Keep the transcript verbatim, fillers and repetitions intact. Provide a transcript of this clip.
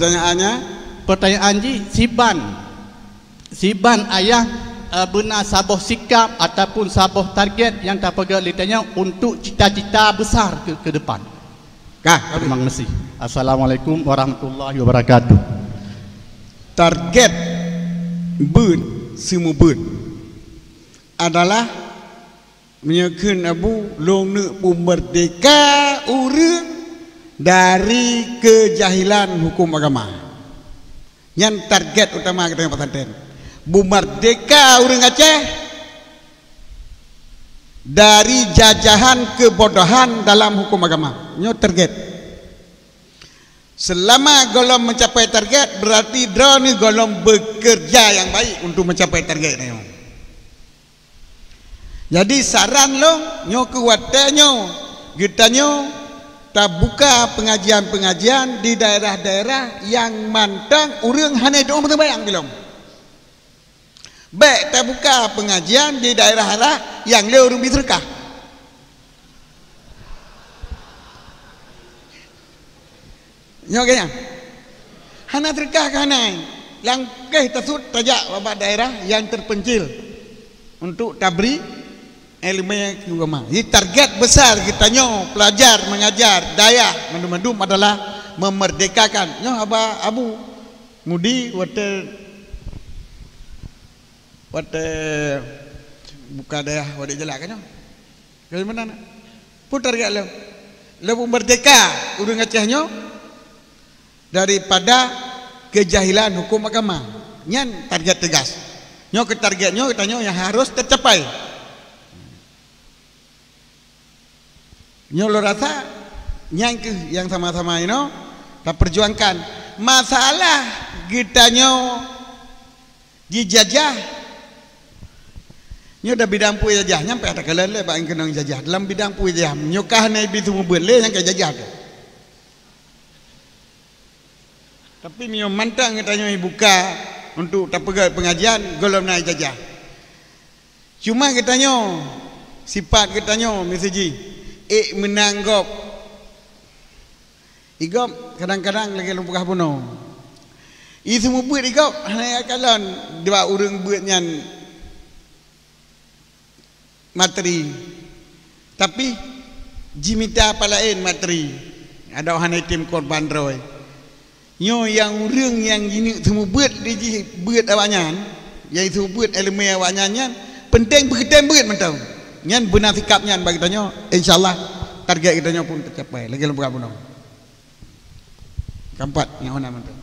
Pertanyaannya? Pertanyaan jih, siban, siban ayah, eh, beuna saboh sikap ataupun saboh target nyang tapeugah lé tanyoe untuk cita-cita besar ke, ke depan. Kah, terima kasih. Assalamualaikum warahmatullahi wabarakatuh. Target beuet seumeubeuet adalah meunyoe kheun Abu, lôn neuk meumerdeka ureuëng dari keujahilan huköm agama. Nyan target utama geutanyoe pesantren. Meumerdeka ureuëng Aceh dari jajahan keubodohan dalam huköm agama. Nyoe target. Seulama gohlom meucapai target, beurati droeneuh gohlom beukeureuja nyang baik untuk meucapai target nyoe. Jadi, saran lôn, nyoe keu watée nyoe, geutanyoe tabuka peungajian-peungajian di daerah-daerah nyang mantong ureuëng hana jiduek meuseumbayang bilom. Bék tabuka peungajian di daerah-daerah nyang lé ureuëng bi seudeukah. Nyoe keuh nyan. Hana seudeukah keuhanai. Langkah tasut tajak bak daerah nyang terpencil untuk tabri iéleumé keu agama. Jadi target besar geutanyoe pelajar mengajar dayah mandum-mandum adalah memerdekakan. Nyoe haba Abu Mudi watée, watée buka dayah Wadek Jalak kan nyoe. Bagaimana? Peue target lom? Lom meumerdeka ureuëng Aceh nyoe daripada keujahilan huköm agama. Nyan target teugas. Nyoe keu target nyoe geutanyoe nyang harôh teucapai. Nyoe lôn rasa nyan keuh nyang sama-sama inoe tapeurjuangkan. Masalah geutanyoe jijajah. Nyoe dah bidang peue jajah, nyan payah takalon lé bak keunong jajah. Dalam bidang peue jajah, nyoe ka hana ibi seumeubeuet lé nyang ka jajah tu. Tapi meunyoe mantong geutanyoe buka untuk tapeugét pengajian, gohlom na jajah. Cuma geutanyoe, sifat geutanyoe miseujih, ék meunang gob. Igob kadang-kadang lagée lôn peugah bunoe. Iseumeubeuet igob hana kalon dua ureuëng beuet nyan materi. Tapi jimita palaén materi. Adak hana item korban droe. Nyoe nyang ureuëng nyang jineuk seumeubeuet di jih beuet awaknyan, nyang seumeubeuet iéleumé awaknyan nyan, penting beugeutém beuet mantong. Nyan beuna sikap nyan bagi tanyoe, insya Allah target geutanyoe pun teucapai. Lagée lôn peugah bunoe. Keempat, nyang hana mantong.